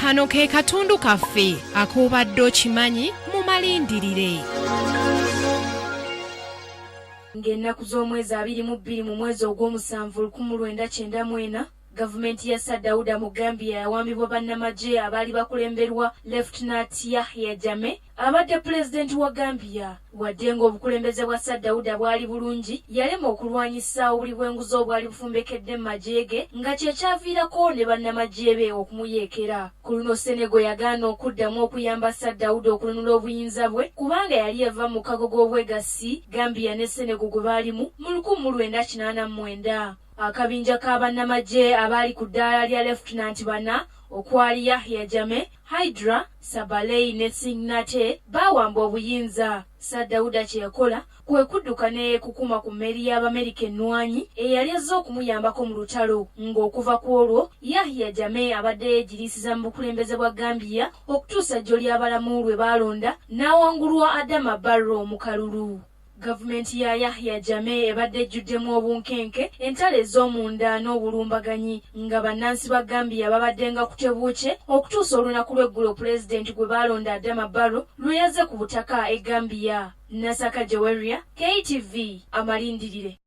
Kano ke katundu kaffe ak'obadde okimanyi mu malindirire. Ng'ennaku z'omwezi 22 mu mwezi ogw'omusanvu 1994, gavumenti ya Sir Dawuda mu Gambia yawambibwa bannamagye abaali bakulemberwa Lieutenant Yahya Jammeh abadde pulezidenti wa Gambia. Wadde ng'obukulembeze bwa Sir Dawuda bwali bulungi, yalema okulwanyisa obuli bw'enguzi obwali bufumbekedde mu magye ge nga kye kyaviirako ne bannamagye be okumuyeekera. Ku luno Senegal yagaana okuddamu okuyamba Sir Dawuda okununula obuyinza bwe kubanga yali yava mu mukago gw'obwegassi Gambia ne Senegal gwe baalimu mu 1989. Akabinja ka bannamagye abaali ku ddaala lya Lefutinanti bana okwali Yahya Jammeh, Hydra, Sabalei ne Singnate baawamba obuyinza. Sir Dawuda kye yakola kwe kudduka ne yeekukuma ku mmeeri y'Abamerika ennwanyi eyali ezze okumuyambako mu lutalo ng'okuva ku olwo Yahya Jammeh abadde yeegiriisiza mu bukulembeze bwa Gambia okutuusa jjo ly'abalamu lwe baalonda n'awangulwa Adama Barrow mu kalulu. Gavumenti ya Yahya Jammeh ebadde ejjuddemu obunkenke, entalo ez'omunda n'obulumbaganyi nga bannansi ba Gambia babaddenga ku tebuukye okutuusa olunaku lw'eggulo Pulezidenti gwe baalonda Adama Barrow lwe yazze ku butaka e Gambia. Nasaka Joweria, KTV, Amalindirire.